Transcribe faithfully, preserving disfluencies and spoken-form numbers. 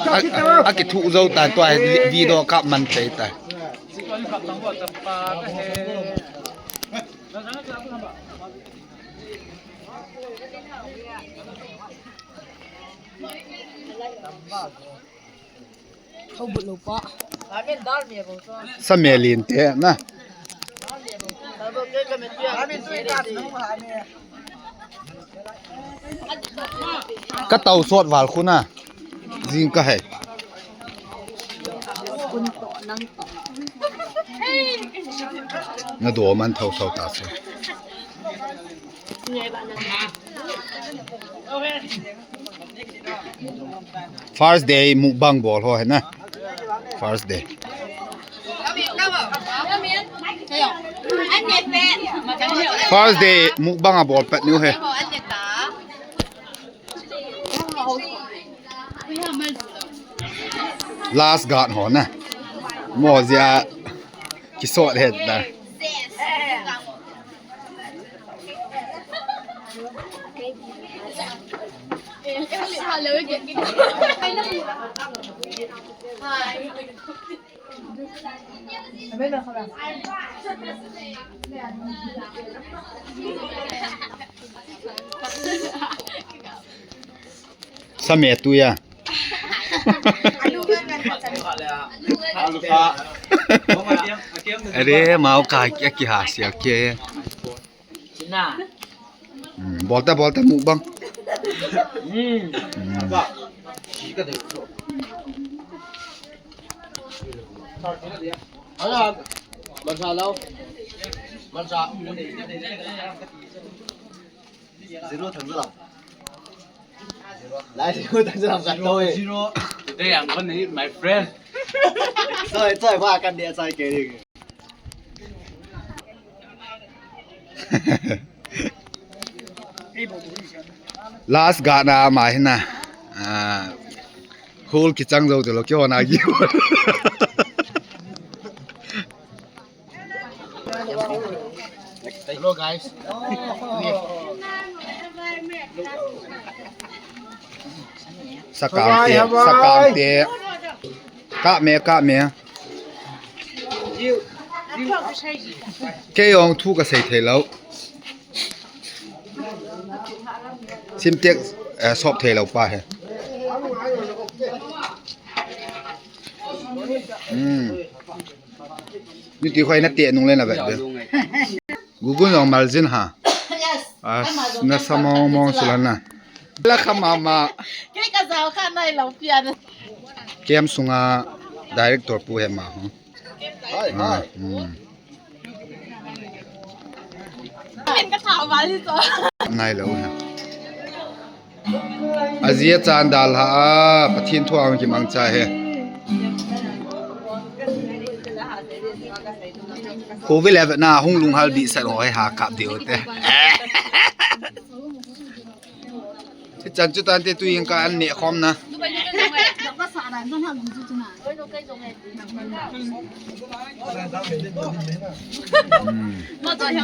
A, a, akithu jou ta, tua video kap man thei ta. Thobut lou pa. Sa me lin te na. Ka tau sot val khu na. Jing ka hai. Na do man thau thau ta se. First day mukbang bol ho hai na. First day. First day mukbang a bol pet niu hai. Last guard ho na. Mo jia kisot het na. Sa me tu ya. Are mau ka ki ha sia ke. Hmm, bolta bolta mukbang. Hmm. Hmm. Zero thang zero. Lai zero thang zero kan to eh. Today I'm gonna eat my friend. Sorry, sorry, ba kan dia sai ke. Last guard na ama hi na. Ah, hol kichang jou te lo kio na gi. Hello guys. Sakang te, sakang te. Ka me, ka me. Kei jong thu ka sei thei lou. Simtek, eh, sop thei lou pa he. Hmm. Ni ti khoi na te nung le na vet de. Gugun jong mal jin ha. As na sa mong mong sulan na. La kha mama. Kei ka jao kha nai lou pian. Kem sunga director pu he ma ho. Hai, hai. Hmm. Nai lou na. Ajia chan dal ha a, Pathen thu ang kimang cha he. Covid eleven na hung lunghal di sa ho he ha kap di o te. Ti chan chu tan te tu ing ka an ne khom na. Hmm.